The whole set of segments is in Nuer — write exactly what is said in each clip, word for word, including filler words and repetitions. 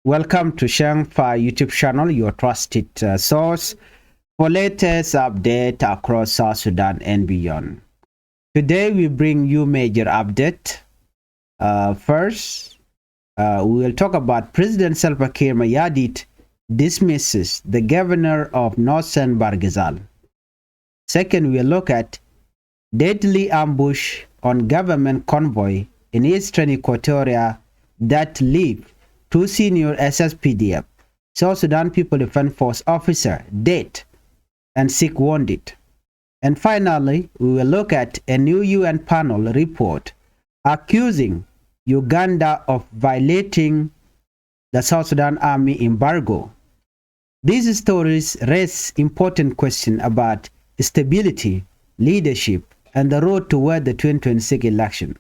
Welcome to Shang Fai YouTube channel, your trusted uh, source for latest update across South Sudan and beyond. Today we bring you major update. Uh, first, uh, we will talk about President Salva Kiir Mayardit dismisses the governor of Northern Bahr el Ghazal. Second, we'll look at deadly ambush on government convoy in eastern Equatoria that leave two senior S S P D F, South Sudan People Defense Force officer, dead and six wounded. And finally, we will look at a new U N panel report accusing Uganda of violating the South Sudan Army embargo. These stories raise important questions about stability, leadership, and the road toward the twenty twenty-six election.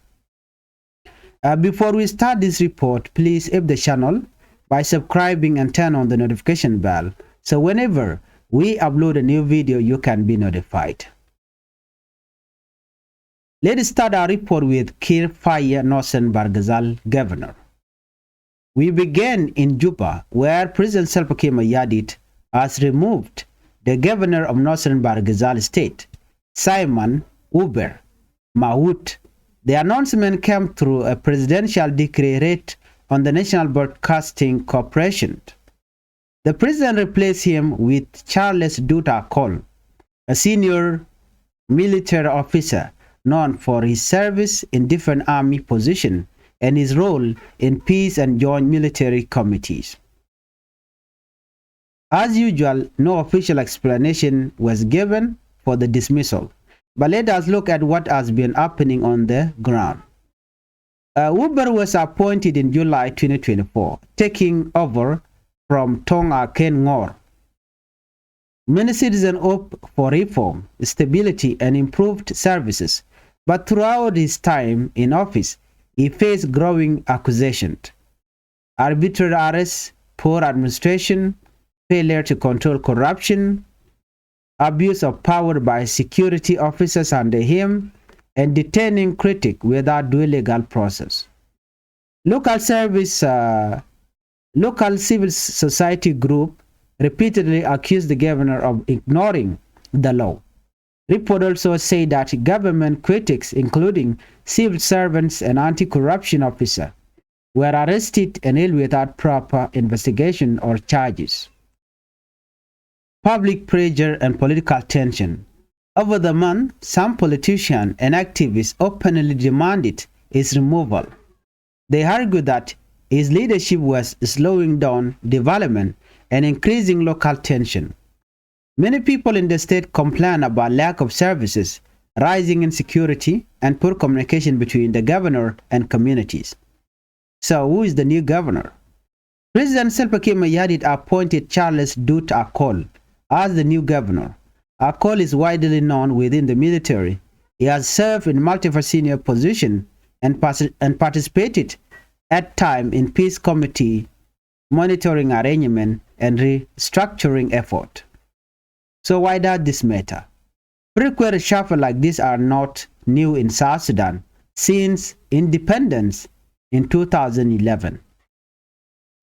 Uh, before we start this report, please help the channel by subscribing and turn on the notification bell, so whenever we upload a new video, you can be notified. Let us start our report with Kiir fire Northern Bahr el Ghazal governor. We begin in Juba, where President Salva Kiir Mayardit has removed the governor of Northern Bahr el Ghazal State, Simon Uber Mahut. The announcement came through a presidential decree read on the National Broadcasting Corporation. The president replaced him with Charles Dut Akol, a senior military officer known for his service in different army positions and his role in peace and joint military committees. As usual, no official explanation was given for the dismissal, but let us look at what has been happening on the ground. Uh, Uber was appointed in July twenty twenty-four, taking over from Tong Aken Ngor. Many citizens hope for reform, stability, and improved services, but throughout his time in office, he faced growing accusations: arbitrary arrests, poor administration, failure to control corruption, abuse of power by security officers under him, and detaining critics without due legal process. Local service, uh, local civil society group repeatedly accused the governor of ignoring the law. Report also said that government critics, including civil servants and anti-corruption officers, were arrested and held without proper investigation or charges. Public pressure and political tension. Over the month, some politicians and activists openly demanded his removal. They argued that his leadership was slowing down development and increasing local tension. Many people in the state complain about lack of services, rising insecurity, and poor communication between the governor and communities. So, who is the new governor? President Salva Kiir Mayardit appointed Charles Dut Akol as the new governor. Akol is widely known within the military. He has served in multiple senior positions and, partic- and participated at time in peace committee monitoring arrangement and restructuring effort. So why does this matter? Frequent reshuffle like this are not new in South Sudan since independence in two thousand eleven.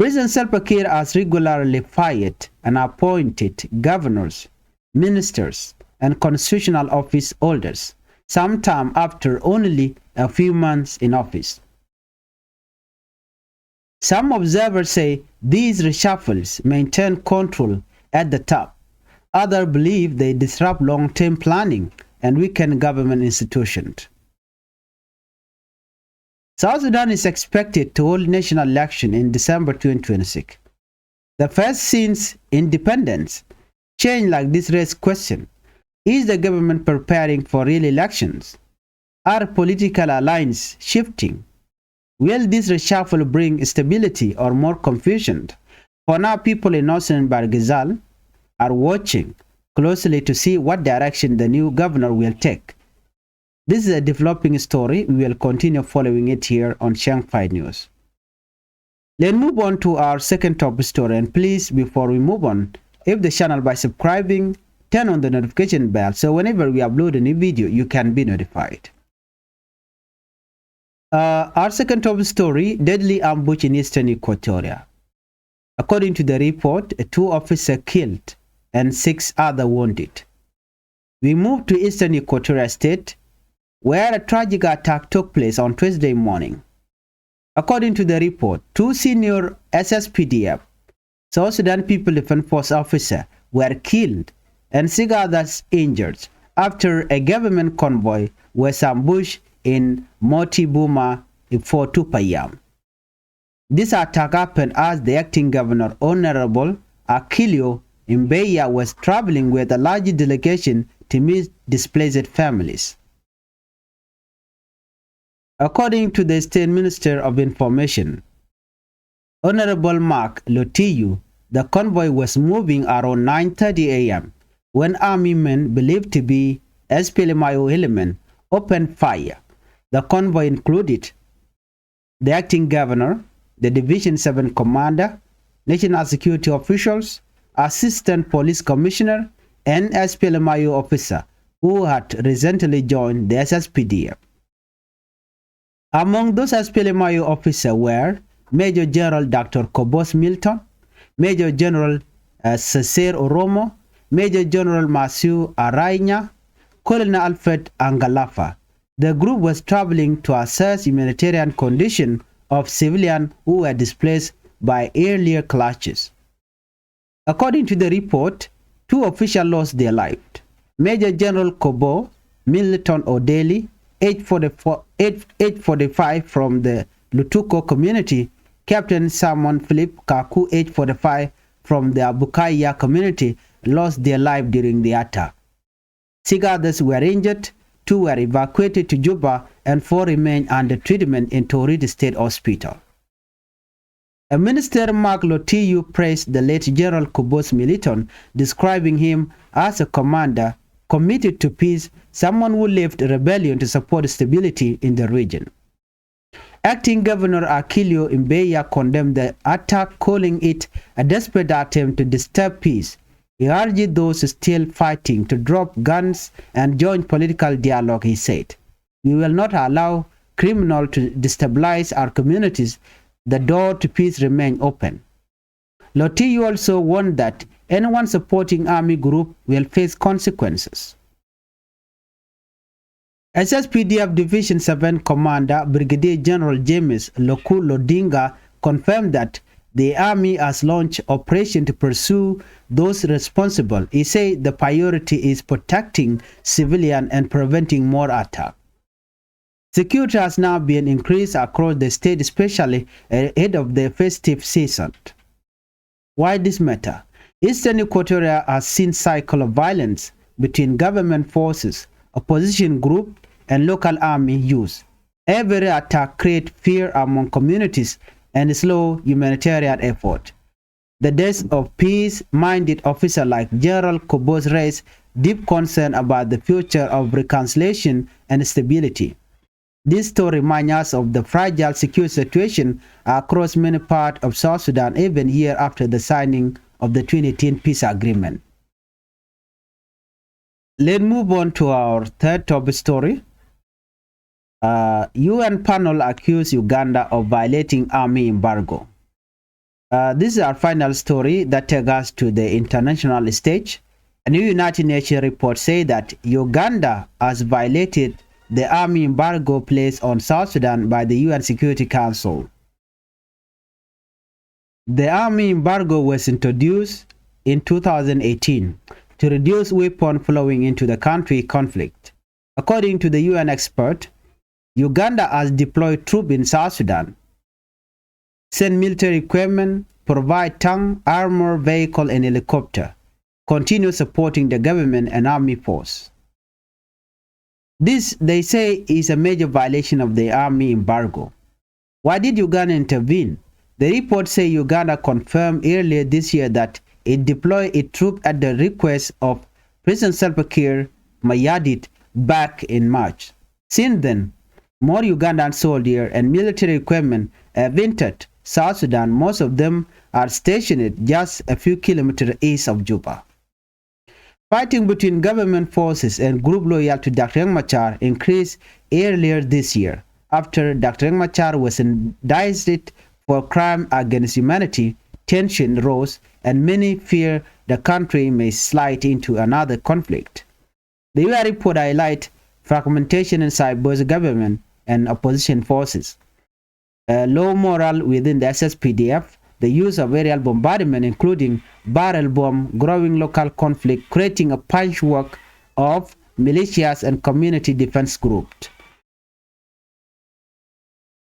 President Salva Kiir has regularly fired and appointed governors, ministers, and constitutional office holders, sometime after only a few months in office. Some observers say these reshuffles maintain control at the top. Others believe they disrupt long-term planning and weaken government institutions. South Sudan is expected to hold national election in December twenty twenty-six. The first since independence, change like this raise question: is the government preparing for real elections? Are political alliances shifting? Will this reshuffle bring stability or more confusion? For now, people in Northern Bahr el Ghazal are watching closely to see what direction the new governor will take. This is a developing story. We will continue following it here on Shang Fai News. Let's move on to our second top story, and please, before we move on, help the channel by subscribing, turn on the notification bell, so whenever we upload a new video, you can be notified. Uh, our second top story: deadly ambush in eastern Equatoria. According to the report, two officers killed and six other wounded. We move to eastern Equatoria State, where a tragic attack took place on Tuesday morning. According to the report, two senior S S P D F, South Sudan People Defense Force officer, were killed and six others injured after a government convoy was ambushed in Moti Buma before two P M. This attack happened as the acting governor, Honorable Akilio Mbeya, was traveling with a large delegation to meet displaced families. According to the State Minister of Information, Honorable Mark Lotiyu, the convoy was moving around nine thirty A M when army men believed to be S P L M I O element opened fire. The convoy included the acting governor, the Division seven commander, national security officials, assistant police commissioner, and S P L M I O officer who had recently joined the S S P D F. Among those S P L M I O officers were Major General Doctor Kobos Milton, Major General, uh, Cesar Oromo, Major General Matthew Arainya, Colonel Alfred Angalafa. The group was traveling to assess humanitarian condition of civilians who were displaced by earlier clashes. According to the report, two officials lost their lives. Major General Kobo Milton Odeli, age forty-four, age, age forty-five, from the Lutuko community, Captain Simon Philip Kaku, age forty-five, from the Abukaya community, lost their life during the attack. Six others were injured, two were evacuated to Juba, and four remain under treatment in Torit State Hospital. A minister, Mark Lotiyu, praised the late General Kobos Milton, describing him as a commander committed to peace, someone who left rebellion to support stability in the region. Acting Governor Akilio Mbeya condemned the attack, calling it a desperate attempt to disturb peace. He urged those still fighting to drop guns and join political dialogue, he said. "We will not allow criminal to destabilize our communities. The door to peace remain open." Lotiyu also warned that anyone supporting army group will face consequences. S S P D F Division seven Commander Brigadier General James Loku Lodinga confirmed that the army has launched operation to pursue those responsible. He said the priority is protecting civilian and preventing more attack. Security has now been increased across the state, especially ahead of the festive season. Why this matter? Eastern Equatoria has seen cycle of violence between government forces, opposition group, and local army youth. Every attack create fear among communities and slow humanitarian effort. The death of peace-minded officer like General Kobos raise deep concern about the future of reconciliation and stability. This story reminds us of the fragile security situation across many parts of South Sudan, even year after the signing of the twenty eighteen peace agreement. Let's move on to our third top story. Uh, U N panel accuse Uganda of violating army embargo. Uh, this is our final story that takes us to the international stage. A new United Nations report say that Uganda has violated the army embargo placed on South Sudan by the U N Security Council. The army embargo was introduced in two thousand eighteen to reduce weapon flowing into the country conflict. According to the U N expert, Uganda has deployed troops in South Sudan, send military equipment, provide tank, armor, vehicle, and helicopter, continue supporting the government and army force. This, they say, is a major violation of the army embargo. Why did Uganda intervene? The report say Uganda confirmed earlier this year that it deployed its troop at the request of President Salva Kiir Mayardit back in March. Since then, more Ugandan soldier and military equipment have entered South Sudan. Most of them are stationed just a few kilometers east of Juba. Fighting between government forces and group loyal to Doctor Riek Machar increased earlier this year after Doctor Riek Machar was indicted for crime against humanity tension rose, and many fear the country may slide into another conflict. The U N report highlight fragmentation inside both government and opposition forces, uh, low morale within the S S P D F, the use of aerial bombardment, including barrel bomb, growing local conflict, creating a patchwork of militias and community defense groups.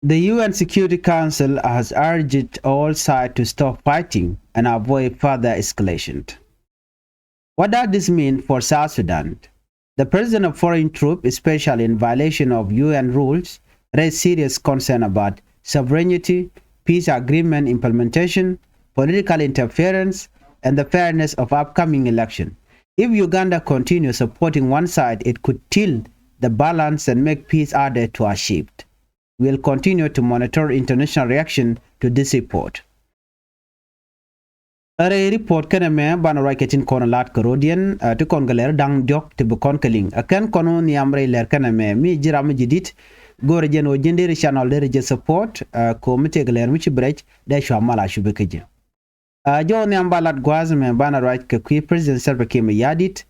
The U N Security Council has urged all sides to stop fighting and avoid further escalation. What does this mean for South Sudan? The presence of foreign troops, especially in violation of U N rules, raise serious concern about sovereignty, peace agreement implementation, political interference, and the fairness of upcoming election. If Uganda continues supporting one side, it could tilt the balance and make peace harder to achieve. We'll continue to monitor international reaction to this report. Rɛy report kɛnɛ mɛ banɛ ruac kɛ tin kɔn lat kɛ rodiɛn, ɛ, ti kɔn kɛ lɛr da̱ŋ diɔ̱k ti bi kɔn kɛ liŋ. Ɛ kɛn kɔn wä nhiam rɛy lɛr kɛnɛ mɛ mi ji̱ ram mi ji̱ di̱t go̱rɛ jɛn wä ji̱n deri channel deri jɛ support, ɛ, ko̱ mi tëëk lɛr mi ci bi rɛc dee cua mal a cupi kä ji̱. Ɛ, jɔw nhiam ba lat gua̱a̱th mɛ banɛ ruac kɛ kui̱ President Salva Kiir Mayardit.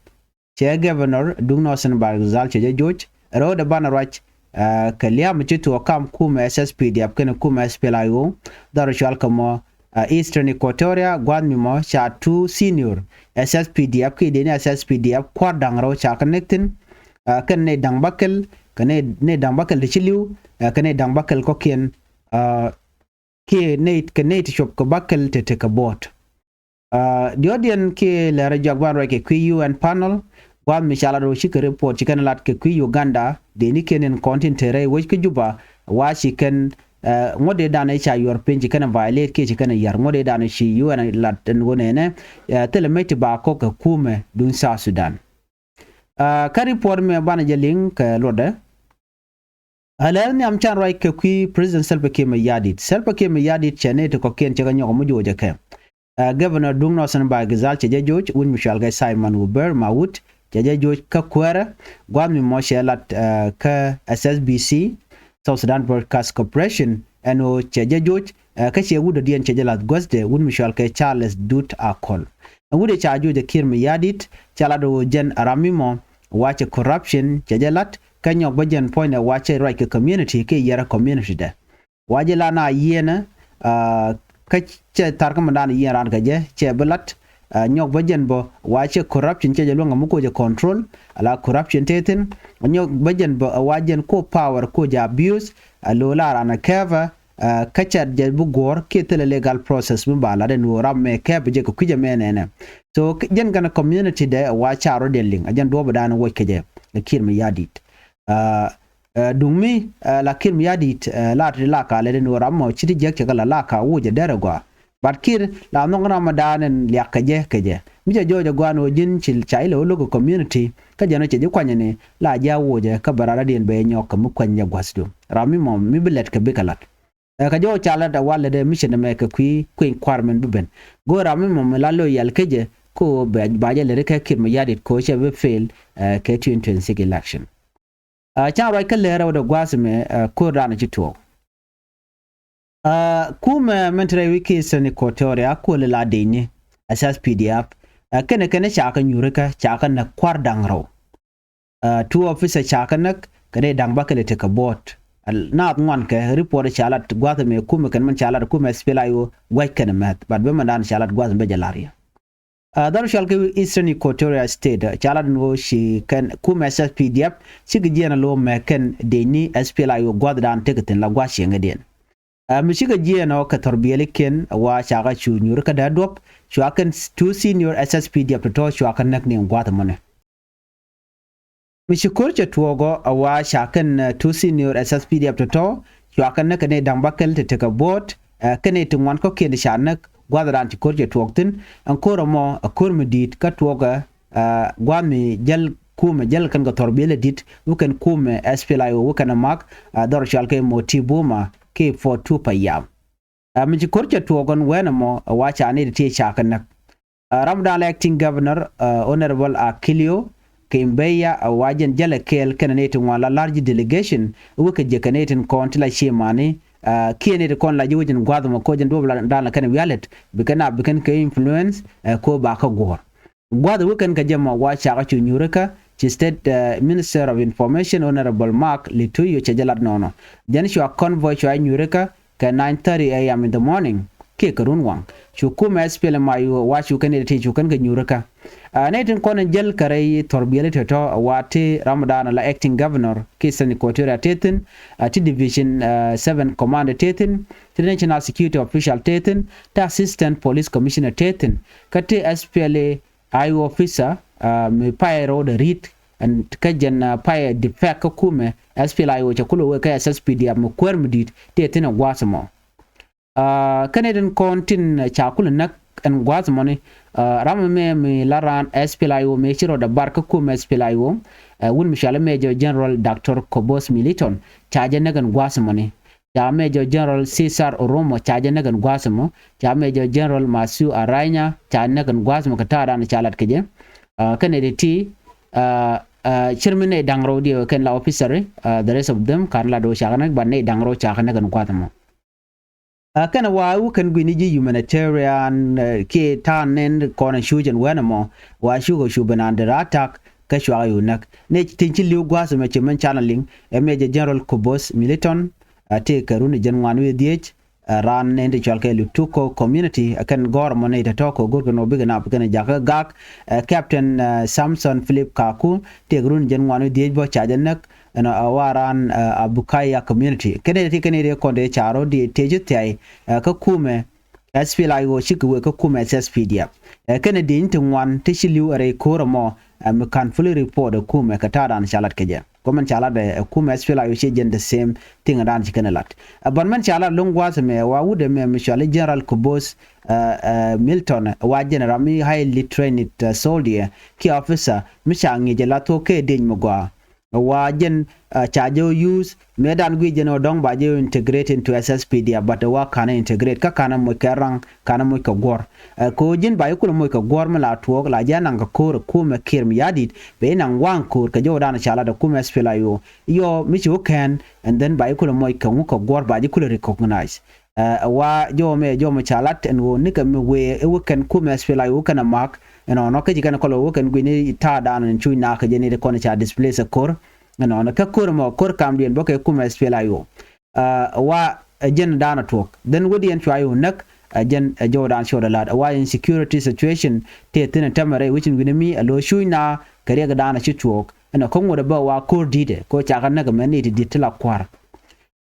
Cɛ Governor duŋ Northern Bahr el Ghazal cɛ jɛ joc rɛwdɛ banɛ ruac, ɛ, kɛ liam ci tuɔɔk kam kumɛ S S P D F kɛnɛ kumɛ S P L A I O, dhɔr cual kɛ mɔ, ɛ, Eastern Equatoria, gua̱a̱th mi mɔ ca two senior S S P D F kiɛ dee ni S S P D F kua̱r da̱ŋ rɛw ca kɛ nek thi̱n, ɛ, kɛn nɛy da̱ŋ bäkɛl, kɛ nɛy, nɛy da̱ŋ bäkɛl ti ci li̱w, ɛ, kɛ nɛy da̱ŋ bäkɛl kɔ̱kiɛn, ɛ, kiɛ nɛy, kɛ nɛy ti cop kɛ bäkɛl te te kɛ bo̱o̱t. Ɛ, diɔ̱ɔ̱diɛn kiɛ lɛr ɛ jɔak ban ruac kɛ kui̱ U N panel, gua̱a̱th mi ca lat rɛw ci kɛ report ci kɛn lat kɛ kui̱ Uganda, dee ni kiɛn in kɔn tin te rɛy wec kä Juba, wa ci kɛn, ɛ, ŋuɔ̱t dee dan ɛ ca yuɔr piny ci kɛn ɛ violate kiɛ ci kɛn ɛ yar ŋuɔ̱t dee dan ɛ ci U N lat ɛn ɣöö nɛnɛ, ɛ, thilɛ mec ti ba kɔk kɛ kumɛ duŋ South Sudan. Ɛ, kä report mɛ banɛ jɛ liŋ kɛ luɔtdɛ. Ɛ lɛr nhiam can ruac kɛ kui̱ President Salva Kiir Mayardit. Salva Kiir Mayardit cɛ nɛy ti kɔ̱kiɛn cɛ kɛ nyɔk mi joc ɛ kɛ. Ɛ, Governor duŋ Northern Bahr el Ghazal cɛ jɛ joc, wut mi cual kɛ Simon Wubur Mawut, cɛ jɛ joc kä kuäärä, gua̱a̱th mi mɔ cɛ lat, ɛ, kä S S B C, South Sudan Broadcast Corporation, ɛn ɣöö cɛ jɛ joc, ɛ, kä cɛ wut dɔ̱diɛn cɛ jɛ la̱th guäthdɛ, wut mi cual kɛ Charles Dut Akol. Ɛ wut ɛ ca joc ɛ Kiir Mayardit, ca lat ɣöö jɛn ɛ ram mi mɔ, wa cɛ corruption, cɛ jɛ lat, kä nyɔk bä jɛn puɔ̱nydɛ wa cɛ ruac kɛ community kiɛ yɛrɛ community dɛ. Wa jɛ la na yieenä, ɛ, kä cɛ thar kä mɛndan yieen raan kɛ jɛ, cɛ bi lat, ɛ, nyɔk bä jɛn bä wa cɛ corruption cɛ jɛ luäŋ kɛ mi koc jɛ control, ala corruption te thi̱n, nyɔk bä jɛn bä wa jɛn ko power ko jɛ abuse, ɛ, lo̱ la raan ɛ kɛɛpä, ɛ, kä cɛ jɛ bi guɔ̱ɔ̱r kiɛ thilɛ legal process mi ba lat ɛn ɣöö ram mɛ kɛɛpä jɛ kɛ kui̱c ɛmɛ nɛnɛ. So, jɛn kɛn community dɛ wa ca rɔ dɛn liŋ, ɛ jɛn duɔ̱ɔ̱p dan wuɔc kɛ jɛ, ɛ Kiir Mayardit. Ɛ, Ɛ, duŋ mi, ɛ, la Kiir Mayardit, ɛ, la ti la ka lɛ den wä ram mɔ ci ti jiäk cɛ kɛ la la ka wuc ɛ derɛ gɔaa. But Kiir la nhɔk ram mɔ daanɛ liak kɛ jɛ kɛ jɛ. Mi cɛ jɔɔc ɛ gɔaa ni wä ji̱n ci ca ilɛ wä lo̱k ɛ community. Kä jɛn wä cɛ ji̱ kuanyɛ ni la ji̱ a wuc ɛ kä bɛ rat radiɛn bɛ nyɔk kɛ mi kuany jɛ gua̱thdu. Ram mi mɔ mi bi lɛt kɛ bikɛ lat. Ɛ, kɛ jɔɔc ca lɛt ɛ wal lɛ dee mi cɛ nɛ mɛ kɛ kui̱ kui̱ny kuar mɛn bi ben. Go̱o̱r ram mi mɔ mi la lo̱c yɛl kecɛ ko bɛ ba jɛ lɛt kɛ Kiir Mayardit ko cɛ bi fail, ɛ, kɛ twenty twenty-six election. Ɛ, can ruac kä lɛr rɛwdɛ gua̱a̱th mɛ, ɛ, ko̱r danɔ ci tuɔɔk. Ɛ, kumɛ mɛn te rɛy wi̱i̱ ki̱ Eastern Equatoria kuɔl la dec ni, ɛ, S S P D F. Ɛ, kɛnɛ kɛnɛ ca kɛ nyuurikä ca kɛ näk kua̱r da̱ŋ rɛw. Ɛ, two officer ca kɛ näk kɛ nɛy da̱ŋ bäkɛl tekɛ bo̱o̱t. Ɛ, naath ŋuan kɛ report ca lat gua̱a̱th mɛ kumɛ kɛn mɛn ca lat kumɛ S P L A I O gua̱c kɛnɛ mɛth, but bɛ mɛn dan ca lat gua̱a̱th mɛ bɛ jɛ la̱r yɛ. Ɛ, dhɔr cɔal kɛ Eastern Equatoria State, ɛ, ca lat ni ɣöö ci kɛn kumɛ S S P D F cikɛ jiɛn a lo̱o̱ mɛ kɛn dec ni S P L A I O gua̱thdan tekɛ thi̱n la gua̱th cieŋädiɛn. Ɛ, mi cikɛ jiɛn ɔ kɛ thɔrbiɛlikiɛn wa ca kɛ cu nyuuri kä dee duɔ̱p cua kɛn two senior S S P D F tɔ̱tɔ̱ cua kɛ näk ni gua̱th mɔnɛ. Mi ci ko̱r cɛ tuɔɔk ɔ a wa ca kɛn, ɛ, two senior S S P D F tɔ̱tɔ̱ cua kɛ näk kɛ nɛy da̱ŋ bäkɛl ti tekɛ bo̱o̱t, ɛ, kɛ nɛy ti ŋuan kɔ̱kiɛn ti ca näk gua̱thdan ci ko̱r cɛ tuɔɔk thi̱n. Ɛn ko̱r ɛmɔ ɛ ko̱r mi di̱i̱t kä tuɔɔkɛ, ɛ, gua̱th mi jäl kumɛ jäl kɛn kɛ thɔrbiɛl ɛ di̱t wä kɛn kumɛ S P L A I O wä kɛn ɛ mak, ɛ, dhɔr cɔal kɛ Moti Buma kiɛ Fort Tupayam. Ɛ, mi ci ko̱r cɛ tuɔɔk ɛn wɛn ɛmɔ ɛ wa ca nɛy ti ti ca kɛ näk. Ɛ, ramdan la acting governor, ɛ, Honorable Akilio Kimbeya, ɛ, wa jɛn jälɛ kɛɛl kɛnɛ nɛy ti ŋuan la large delegation wä kɛ jɛ kɛ nɛy tin kɔn ti la ciemani, Kiɛ ni ti kɔn la ji̱ wec in gua̱th mɔ koc in duɔp la dan la kɛn wialet bi kɛn a bi kɛn kɛ influence ko ba kä guɔ̱ɔ̱r. Gua̱th wek kɛn kɛ jɛ mɔ wa cakä cu nyuurikä ci State Minister of Information Honorable Mark Lituyo cɛ jɛ lat nɔnɔ. Jɛn cua convoy cua nyuurikä kɛ nine thirty a.m. in the morning kiɛ kɛ run waŋ. Cu kumɛ S P L M I O wa cu kɛn iti cu kɛn kɛ nyuurikä. Nɛ tin kɔn in jäl kɛ rɛy thɔr biɛli tɔtɔ wa ti Ramadan la acting governor ki Eastern Equatoria tethin, ti division seven commander tethin, ti national security official tethin, ti assistant police commissioner tethin, kä ti S P L A I O officer mi payɛ rɔɔdɛ ri̱t kä jɛn payɛ defect kä kumɛ S P L I O cɛ kulɛ wee kä S S P D F mi kuäär mi di̱i̱t tethin ɛ gua̱a̱th mɔ. Kɛnɛ tin kɔn tin ca kulɛ näk ɛn gua̱a̱th mɔni. Ram mɛ mi la raan S P L I O mi ci rɔɔdɛ bar kä kumɛ S P L I O, wun mi cɔal Major General Doctor Kobos Militon ca jɛ näk ɛn gua̱a̱th mɔni. Ca Major General Cesar Oromo ca jɛ näk ɛn gua̱a̱th mɔ. Ca Major General Matthew Aranya ca näk ɛn gua̱a̱th mɔ kɛ ta̱a̱ dan ca lat kɛ jɛ. Kɛnɛ ti ti cir mi nɛy da̱ŋ rɔw diɛ kɛn la officer, the rest of them kan la do̱ ca kɛ näk, but nɛy da̱ŋ rɔw ca kɛ näk ɛn gua̱a̱th mɔ. Kɛnɛ wa wä kɛn guini ji̱ humanitarian kiɛ ta̱a̱ nɛn kɔn cuc ɛn wɛn ɛmɔ wa cukɛ cu ben under attack kä cuakɛ yu näk. Nɛ tin ci li̱w gua̱a̱th ɛmɛ ci mɛn canɛ liŋ ɛ Major General Kobos Militon, a ti kɛ run jɛn ŋuan wi̱i̱ dhiec. Ran nɛn ti cual kɛ Lutuko community ɛ kɛn gɔ̱r ɛmɔ nɛy tɔ̱tɔ̱ kɛ go̱r kɛn ɔ bikɛ nap kɛn jakä gak. Captain Samson Philip Kaku ti kɛ run jɛn ŋuan wi̱i̱ dhiec bä ca jɛ näk. Ɛn a wa ran a Bukaya community kɛn ti kɛn ri kɔn ti ca rɔ di tëë ci thiay kä kumɛ S P L I O cikɛ wee kä kumɛ S S P D F. Kɛn di ti ŋuan ti ci li̱w ɛ rɛy ko̱r ɛmɔ mi kan fully report ɛ kumɛ kɛ ta̱a̱ dan ca lat kɛ jɛ. Kɔmɛn ca lat ɛ kumɛ S P L I O ci jɛn the same thing dan ci kɛn lat. Ɛ bän mɛn ca lat lo̱ŋ gua̱a̱th ɛmɛ wa wut ɛmɛ mi cuali General Kobos Militon wa jɛn ram mi highly trained soldier kiɛ officer mi ca ŋi̱i̱c ɛ la thuɔ̱k kɛ deny mi gɔaa. Wa jɛn ca jɛ use mëë dan guic jɛn ɔ dɔ̱ŋ ba jɛ integrate into S S P D F, but wa kanɛ integrate kä kanɛ moc kɛ raŋ kanɛ moc kɛ guɔ̱r. Kɛ ɣöö ji̱n ba jɛ kulɛ moc kɛ guɔ̱r mi la tuɔɔk la jɛ naŋ kɛ ko̱r ɛ kumɛ Kiir mi ya̱di̱t bɛ jɛ naŋ waŋ ko̱r kɛ jɛ ɣöö dan ca lat ɛ kumɛ S P L I O. Yɔ mi ci wä kɛn and then ba jɛ kulɛ moc kɛ ŋu kɛ guɔ̱r ba jɛ kulɛ recognize. Ɛ wa jɔmɛ jɔmɛ ca lat ɛn ɣöö nikɛ mi wëë ɛ wä kɛn kumɛ S P L I O wä kɛn a mak. Ɛnɔnɔ kä ci kɛn kɔlɔ wä kɛn guini ta̱a̱ daanɔ ni cuc nakä jɛ ni ti kɔn ca displace ɛ ko̱r. Ɛnɔnɔ kä ko̱r mɔ ko̱r kamdiɛn bä kɛ kumɛ S P L I O. Ɛ wa ɛ jɛn daanɔ tuɔk then wädiɛn cua yɛ wä näk. Ɛ jɛn ɛ jɔw daan cuɔt ɛ la̱t ɛ wa insecurity situation tëë thi̱n ɛ tämɛ rɛy wecin guini mi ɛ lo̱ cuc na kɛ riɛk daanɔ ci cuɔɔk. Ɛnɔ kä ŋuɔ̱t ɛ bä wa ko̱r di̱tɛ ko̱ cakɛ näk ɛ mɛ ni ti di̱t ti la kua̱r.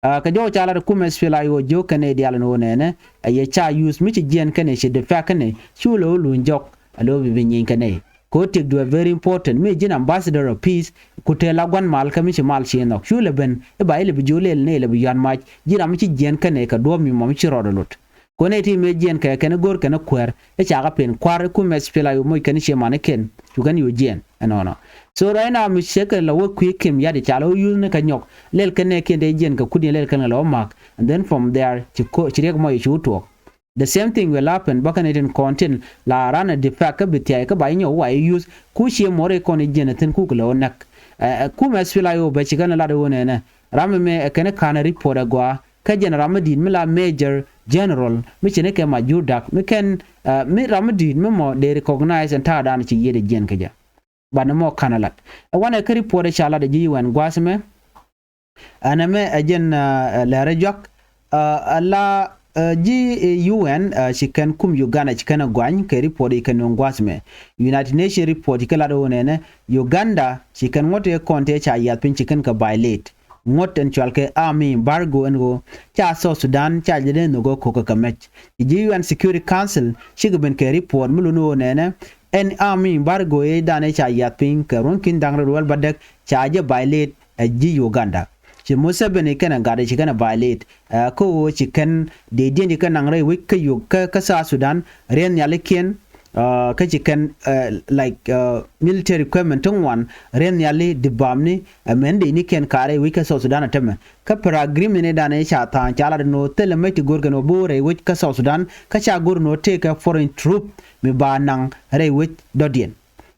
Kɛ jɔw ca lat ɛ kumɛ S P L I O jiök kɛn nɛy diaal ɛn ɣöö nɛnɛ ɛ yɛ ca use mi ci jiɛɛn kɛn nɛy ci defect kɛn nɛy cu lɛ wä luny jɔk. Ɛ lo̱ bi bi nyieeny kɛn nɛy kɛ ɣöö tiɛkdu ɛ very important mi ji̱n ambassador of peace. Ku tëë la gua̱n mal kä mi ci mal ci nhɔk cu lɛ ben i̱ ba ilɛ bi jiök lɛl nɛy lɛ bi yuan mac ji̱ ram mi ci jiɛɛn kɛn nɛy kɛ duɔ̱ɔ̱p mi mɔ mi ci rɔɔdɛ lot. Kɔn ɛ ti mëë jiɛn kɛ kɛn go̱r kɛn kuɛɛr ɛ cakɛ pen kua̱r ɛ kumɛ S P L I O moc kɛn ciɛ manikiɛn cu kɛn yu jiɛn. Ɛnɔnɔ so right now mi cɛ kɛ la wä kui̱ kim yat i̱ ca la wä yuth ni kɛ nyɔk lɛl kɛn nɛ kiɛn te jiɛn kɛ kut yɛn lɛl kɛn kɛ la wä mak. And then from there ci riɛk mɔc i̱ cu tuɔɔk. The same thing will happen bä kɛn itin kɔn tin la ran a defect kä bi thiac kä ba inyɔk wa i̱ yuth ku ciɛ mɔr i̱ kɔn i̱ jiɛn ithin kuk la wä näk. Kumɛ S P L I O bɛ ci kɛn lat iwä nɛnɛ ram imɛ ɛ kɛn i̱ ka̱n ɛ report ɛ gɔaa. Kä jɛn ram mi di̱i̱t mi la Major General mi cini kɛ Majur Dak mi kɛn mi ram mi di̱i̱t mi mɔ dee recognize ɛn ta̱a̱ dan ci yiet ɛ jiɛn kä jɛ. Banɛ mɔ ka̱n ɛ lat ɛ wanɛ kä report ɛ ca lat ɛ ji̱ U N gua̱a̱th mɛ. Ɛn ɛmɛ ɛ jɛn lɛr ɛ juak ɛ la ji̱ U N ci kɛn kum Uganda ci kɛn ɛ guany kɛ report i̱ kɛn nuŋ gua̱a̱th mɛ. United Nation report ci kɛ lat ɛ wä nɛnɛ Uganda ci kɛn ŋuɔ̱t ɛ kɔn tëë ca yiath piny ci kɛn kɛ violate. Ŋuɔ̱t ɛn cual kɛ army embargo ɛn ɣöö ca South Sudan ca jɛ dee nhök ɛ ko̱kä kɛ mɛc. Ci ji̱ U N Security Council cikɛ ben kɛ report mi luni ɣöö nɛnɛ ɛn army embargo ëë dan ëë ca yiath piny kɛ ruɔ̱n ki̱n da̱ŋ rɛw wäl bädäk ca jɛ violate ɛ ji̱ Uganda. Ci Museveni kɛnɛ gat ëë ci kɛnɛ violate kä ɣöö ci kɛn dee diɛn ci kɛn naŋ rɛy wec kä South Sudan riɛn nhialikiɛn. Kä ci kɛn like military equipment ti ŋuan riɛn nhiali di bamni. Mɛn dee ni kɛn kaarɛ wec kä South Sudan a tämɛ kä per agreement idan i̱ ca tha̱a̱ŋ ca lat inɔ thilɛ mec ti go̱r kɛn ɔ bi wä rɛy wec kä South Sudan kä ca go̱r inɔ tëëkɛ foreign troop mi ba naŋ rɛy wec dɔ̱diɛn.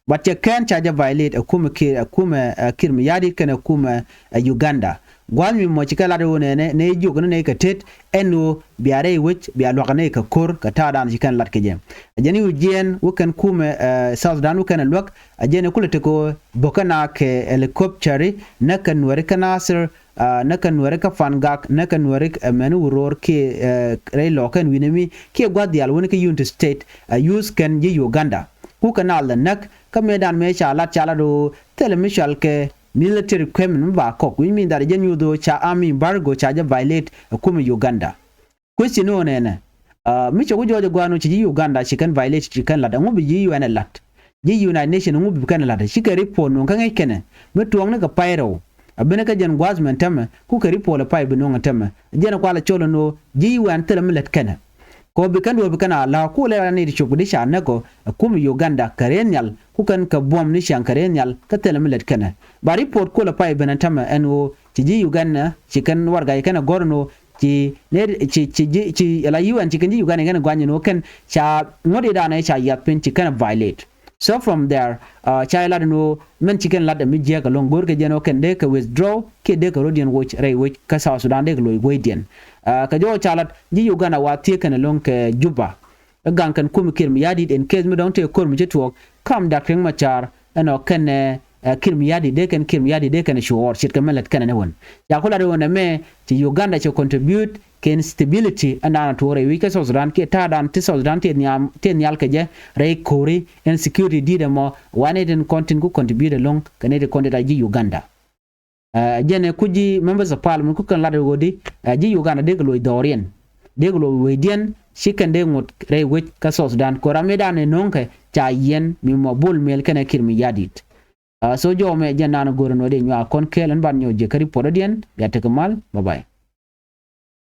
But cɛ kɛn ca jɛ violate ɛ kumɛ Kiir ɛ kumɛ Kiir mi ya̱di̱t kɛn ɛ kumɛ ɛ Uganda. Gua̱a̱th mi mɔ ci kɛn lat ɣöö nɛnɛ nɛ jiök ni nɛ kɛ tet ɛn ɣöö bia rɛy wec bia luäk nɛ kɛ ko̱r kɛ ta̱a̱dan ci kɛn lat kɛ jɛ. Ɛ jɛn i̱ wä jiɛɛn wä kɛn kumɛ, eh, South Sudan wä kɛn ɛ luäk. Ɛ jɛn i̱ kulɛ tek ɣöö bökä na kɛ helicopter näk kɛ Nuɛri kä Nasir, ah, näk kɛ Nuɛri kä Pangak, näk kɛ Nuɛri, eh, mɛn wä ro̱o̱r kiɛ, eh, rɛy lɔɔk kɛn wi̱nɛ mi kiɛ gua̱th diaal wä ni kä Unity State, eh, use kɛn ji̱ Uganda. Kukɛ nal dɛ näk kä mëëdan mëë ca lat ca lat ɣöö thilɛ mi cɔal kɛ military equipment mi ba kɔk, which mean that jɛn nyuuth ɣöö ca army embargo ca jɛ violate ɛ kumɛ Uganda. Question ni ɣöö nɛnɛ, ah, mi cɛ ku jɔɔc ɛ gua̱a̱n ɣöö ci ji̱ Uganda ci kɛn violate ci kɛn la̱t, ɛŋu bi ji̱ U N ɛ la̱t? Ji̱ United Nation ɛŋu bi kɛn ɛ la̱t? Cikɛ report nööŋ kä ŋäc kɛnɛ mi tuɔɔkni kɛ pay rɛw. A ben kä jɛn gua̱a̱th mɛn tämɛ kukɛ report ɛ pay bi nööŋ ɛ tämɛ. Jɛn ɛ kualɛ col ɛn ɣöö ji̱ U N thilɛ mi lät kɛnɛ. Kɛ ɣöö bi kɛn duɔ̱ɔ̱p bi kɛn a la̱a̱k ku lɛ ran ni ti cop kɛ di ca näk ɔ ɛ kumɛ Uganda kɛ rɛy nhial ku kɛn kɛ buɔ̱m ni ciaŋ kɛ rɛy nhial kä thilɛ mi lät kɛnɛ. Ba report kulɛ pay ben ɛ tämɛ ɛn ɣöö ci ji̱ Uganda ci kɛn warɛgak ci kɛn ɛ gɔ̱r ɛn ɣöö ci nɛ ci ci ji̱ ci ala U N ci kɛn ji̱ Uganda kɛn ɛ guany ɛn ɣöö kɛn ca ŋuɔ̱t i̱ daanɛ ca yiath piny ci kɛn ɛ violate. So from there, ah, ca jɛ lat ɛn ɣöö mɛn ci kɛn lat ɛ mi jiääk ɛlɔ̱ŋ go̱o̱rkɛ jɛn ɣöö kɛn dee kɛ withdraw kiɛ dee kɛ rɔ̱diɛn woc rɛy wec kä South Sudan dee kɛ loc wecdiɛn. Ah, kɛ jɔw ca lat ji̱ Uganda wa thiee kɛn ɛlɔ̱ŋ kɛ Juba. Ɛ gaŋ kɛn kumɛ Kiir Mayardit in case mi dɔ̱ŋ tëë ko̱r mi ci tuɔɔk kam Doctor Riek Machar ɛnɔ kɛn, eh, Kiir Mayardit dee kɛn Kiir Mayardit dee kɛn cuɔɔr ce̱tkɛ mɛn lät kɛn ɛn ɛ wän. Ca ku lat ɛ wän ɛmɛ ci Uganda cɛ contribute kɛ instability ɛn daanɔ tuɔɔk rɛy wec kä South Sudan kiɛ ta̱a̱dan ti South Sudan ti nhiam ti nhial kɛ jɛ rɛy ko̱ri ɛn security di̱t ɛmɔ wanɛ tin kɔn tin ku contribute ɛlɔ̱ŋ kɛ ni ti kɔn ti ta ji̱ Uganda. Eh, jɛn ɛ ku ji̱ members of parliament ku kɛn lat ɛ ɣöö di, eh, ji̱ Uganda dee kɛ loc dhɔriɛn dee kɛ loc wecdiɛn ci kɛn dee ŋot rɛy wec kä South Sudan kɛ ram mi daanɛ no̱o̱ŋkɛ ca yiɛn mi mɔ Bol Mel kɛnɛ Kiir Mayardit. Ah, so jɔw mɛ jɛn naan go̱r ɛn ɣöö dee nyuak kɔn kɛɛl ɛn ban nyɔk jiɛ kä report diɛn bia tekɛ mal. Bye bye.